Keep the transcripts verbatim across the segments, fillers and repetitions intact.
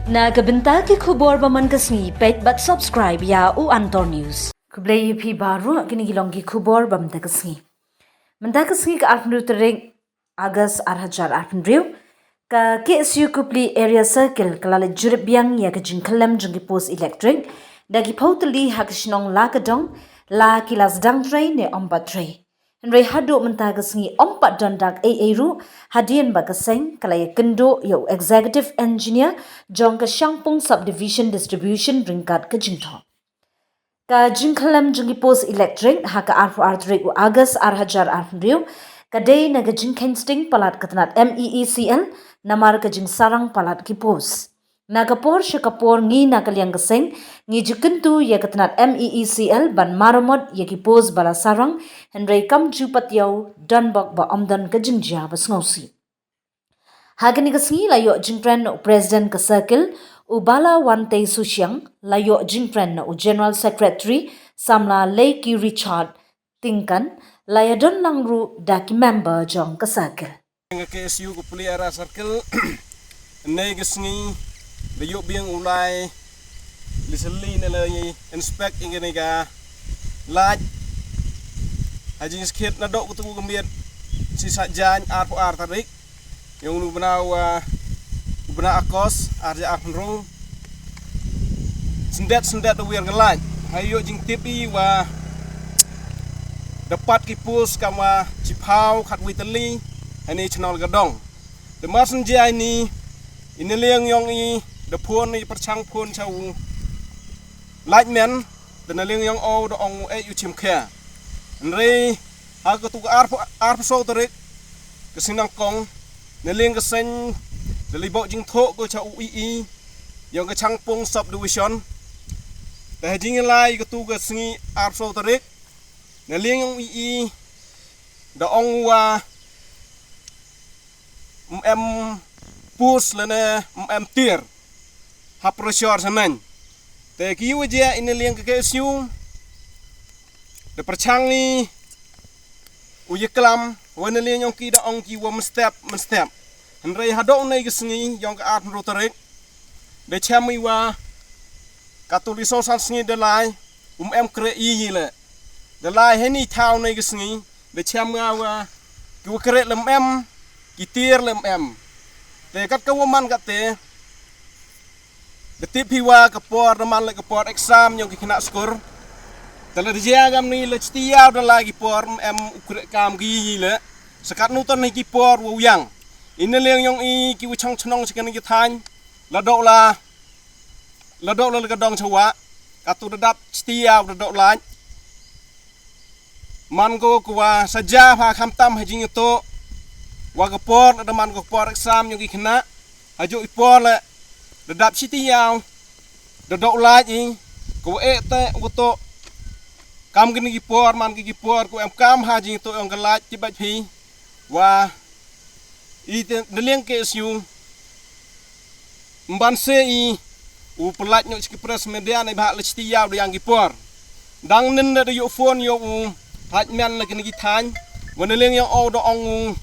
Na ka bynta ki khubor ba man ka sngi, peit bad subscribe ïa u Antor News. Khublei ïa phi baroh, kine ki long ki khubor ba man ka sngi. Mynta ka sngi ka arphew tarik August ar hajar arphew, ka K S U Kupli Area Circle ka la leit jurip biang ïa ka jingkhyllem jong ki post electric da ki phew tylli ha ka shnong Lakadong, la ki la sdang trei ne ym pat trei. Hynrei haduh mynta ka sngi ym pat don dak ei ei ruh, hadien ba ka seng ka la ïakynduh ïa u executive engineer jong ka Shangpung Subdivision Distribution ryngkat ka jingthoh. Ka jingkhyllem jong ki post electric ha ka arphew ar tarik u August ar hajar arphew, ka dei na ka jingkheiñ sting palat ka tnat M E E C L, namar ka jingsarang palat ki post. Na ka por sha ka por ngi na ka liang ka seng ngi ju kyntu ïa ka tnat M E E C L ban maramot ïa ki post ba la sarang, hynrei kam ju pat ïoh don bok ba ym don ka jingjia ba sngewsih. Ha kane ka sngi la ïoh jingkren na u President ka Circle, u Bala Wantei Sushiang, la ïoh jingkren na u General Secretary, Samla Leiki Richard Tingkan, la ïadon lang ruh da ki member jong ka Circle. Ka K S U Kupli Area Circle, ne ka sngi la ïoh biang u lai li sylli ne la inspect ïa kane ka light. Ha jingskhiat naduh katu ka miet shi Saitjaiñ arphew ar tarik, ïa u bnai, uh, u bnai August ar hajar arphew. Syndet syndet da wiar ka light. Ha ïoh jingtip i wa da pat ki post kam wa shiphew khatwei tylli ha ine i shnong Lakadong. Te mar shen jia ine, ine liang yong i da phone, i pyrshang phone sha u lineman, te na liang yong o da ong u eh u chim khia. Hynrei ha katu ka arphew, arphew saw tarik, ka sngi nyngkong, na liang ka seng da la buh jingthoh ko sha u E E yong ka Shangpung Subdivision. Te ha jingïalai katu ka sngi arphew saw tarik, na liang yong u E E da ong u wa ym em post lane ym em tiar ha pressure sha nang. Te ki wa jia ine liang ka K S U da pyrshang i u ïaklam wa ine liang yong ki da ong ki wa mynstep mynstep. Hynrei haduh ine ka sngi yong ka arphew tarik da shem i wa katu li saw san sngi da lai um em kreh i i le. Da lai ha ine i thaw ine ka sngi da shem nga wa ki wa kreh lem em, ki tiar lem em. Te kat ka wa man kat te, da tip hi wa ka por da man le ka por exam yong ki khynnah skur. Te la da jia kam ni la chiti yaw da lai ki por em u kreh kam ki i i le. Sa katno ton hi ki por wa u yang. Ine liang yong i ki wa chong chnong chi kane ki thaiñ, la doh la, la doh la Lakadong chawa, katu da dap chiti yaw da doh light. Man ko ko wa sa jia pha khamtam ha jingïatoh wa ka por la da man ko por exam yong ki khynnah, ha juh i por le da dap chiti yaw da doh light i, ko wa eh te u to kam kine ki por, man ki ki por ko em kam ha jingïatoh yong ka light ki bad phi. Wa i te na liang K S U ym ban se i u pynlait noh sha ki press media ne ba la chiti yaw da yang ki por. Dang nin da ïoh phone ïoh u lineman na kine ki thaiñ, wa na liang yong o da ong u,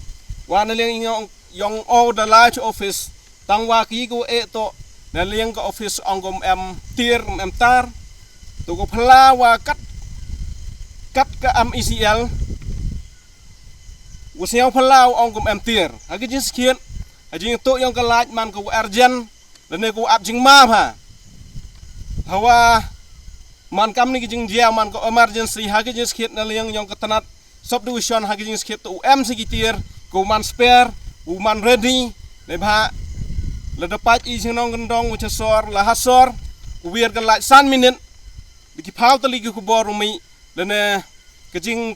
wa na liang yong, yong o da lai cha office. Tang wa ki ko eh to na liang ka office ong ko ym em tiar ym em tar. To ko phylla wa kat, kat ka M E C L wa sñiaw phylla wa ong ko ym em tiar. Ha ka jingskhiat ha jingïatoh yong ka light man ko wa urgent lane ko wa ap jingma pha. Hawa man kam ni ka jingjia man ko emergency ha ka jingskhiat na liang yong ka tnat subdivision ha ka jingskhiat to u em sa ki tiar ko u man spare, u man ready. Ne ba la da pait i chnong kyndong u cha sor la ha sor u wiar ka light san minit. Di ki phaw tylli ki khubor u mih lane ka jing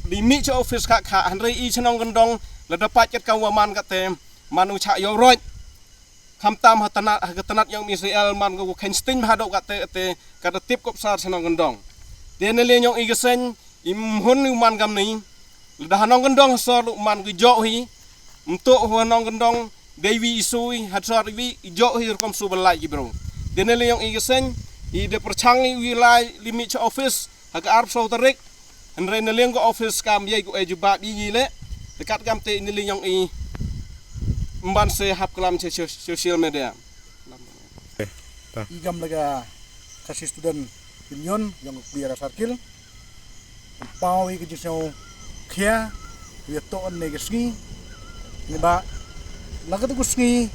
di mih cha office kha kha, hynrei i chnong kyndong la da pait kat ka wa man kat te man u cha ïoh roi. Khamtam ha tnat, ha ka tnat yong M E C L man ko kheiñ sting ha doh kat te, te ka da tip kop sar chnong kyndong. Te na liang yong i ka seng i mhun u man kam ni, la da ha nong kyndong ha sor u man ko joh hi, mtoh ha nong kyndong dei wi i sui ha sor wi i joh hi rukom su ba lai ki bro. Te na liang yong i ka seng i da pyrchang i wi lai li mih cha office ha ka arphew saw tarik. Hynrei na liang ka office kam ïai ko ai jubab i i le. Te kat kam te na liang yong i ym ban se hap klam cha social media. I kam la ka Khasi Student Union yong ka Khliehriat Circle. Pynpaw i ka jingsngewkhia ïa to ne ka sngi. Ni ba la ka tu ka sngi,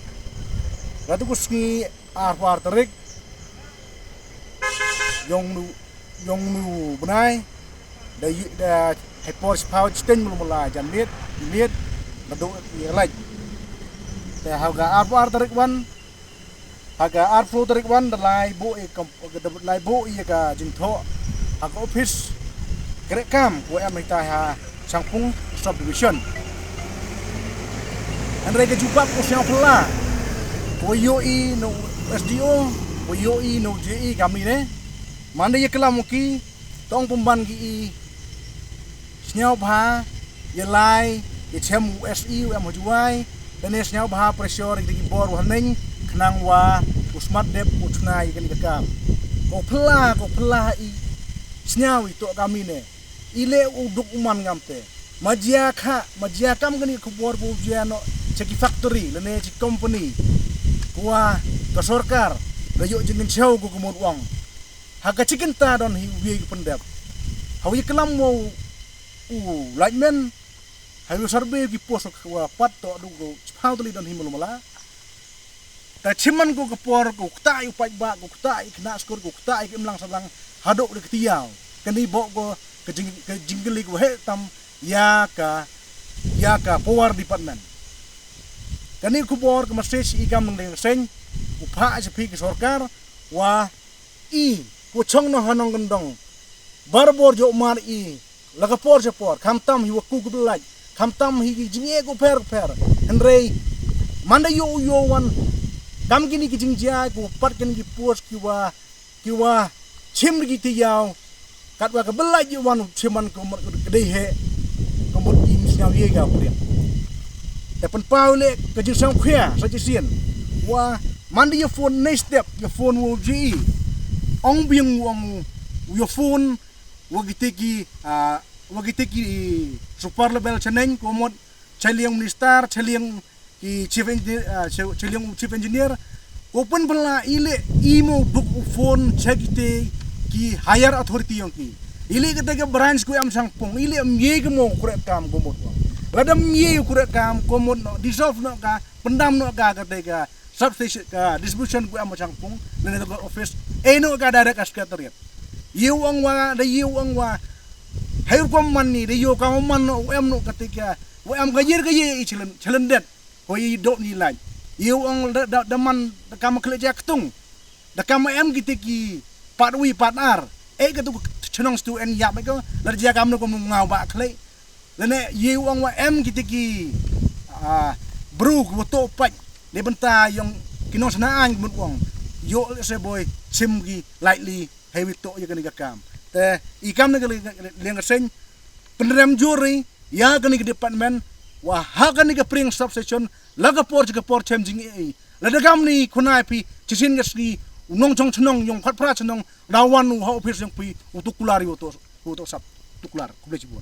la tu ka sngi arphew ar tarik yong nu, yong nu bnai. Da yu da hai por spau sten mulu mula jan miet miet. Ba do i laj. Te ha ka arphew ar tarik wan, ha ka arphew tarik wan da lai bo i kam, da lai bo i ka jingthoh ha ka office kreh kam ko em ita ha Shangpung Subdivision. Hynrei ka jubab ko sngewphylla ko ïohi na u S D O, ko ïohi na u J E kam ine. Manda ïa klam u ki tong pynban ki i sngewbha ïa lai ïa chem u S E u em ha Jowai. Lane sngewbha pressure ïa ki bor u haneng khnang wa u smat dep u chna ïa kani ka kam. Ko phylla, ko phylla i sngew i to kam ine. I leh u duk u man ngam te. Ma jia kha, ma jia kam kani ka khubor ko jia no cha ki factory lane cha ki company. Ko wa ka sorkar da ïoh jingkynshew ko ka mut wang. Ha ka chicken ta don hi u wi ka pyndep. Ha wi klam mo u lightman. Ha wi survey ki post wa pat to du ko chipau tali don hi malu mala. Ta chiman ko ka por ko kta i u paid ba ko kta i kna skur ko kta i ki imlang sablang hadok de ktiaw. Kani bo ko ka jing, ka jingkylli ko he tam ïa ka, ïa ka power department. Kani khubor ka message i kam nang deng seng u pha cha phi ki sorkar wa i ko chong no hanong kendong. Bar bor jo mar i la ka por cha por kham tam hi wa ku ku laj kham tam hi ki jingeh ko pher pher. Hynrei manda yo yo wan kam kini ki jingjia ko pat kini ki post ki wa ki wa chim ri ki tiaw. Kat wa ka belaj yo wan chim man ko mot ka dei he ko mot i mis nyaw ye ga pria. Te pynpaw le ka jingsngewkhia sa jisien wa manda yo phone nei step yo phone wo ji ong biang wo ong yo phone wa kite ki, ah, wa kite ki super level chaneng ko mot chaliang minister chaliang ki chief engineer, ah, chaliang chief engineer. Ko pynpla i le i mo duk u phone cha kite ki higher authority yong ki. I le kite ka branch ko am Shangpung i le am ye ko mo kure kam ko mot. Lada am ye kure kam ko mot no dissolve no ka pyndam no ka kite ka substation ka distribution ko am Shangpung lane ka office e no ka direct ka secretariat. Ïa u ong wa da ïa u ong wa hai rukom man ni da ïa u ka man no u em no ka te ka u em ka ïir ka ïir i chalen chalen det. Ko ïa i dok ni lain ïa u ong da da man da kam khle ja ktung da kam em ki te ki pat wi pat ar e ka tu chnong stu en yap ko la ja kam no ko mu ngaw ba khle. Lane ïa u ong wa em kite ki, ah, bru ki wa to pait ne bynta yong ki nong sana ain mut ong yo se boy chim ki lightly heavy to ïa kani ka kam. Te i kam ne ka liang ka seng pynrem juri ïa kani ka department wa ha kani ka pring substation la ka por ka por chem jing ei la da kam ni khunai phi chisin ka sni u nong chong chnong yong phat phra chnong da wan u ha office yong phi u tukular ïa u to u to sap tukular kuble chibun.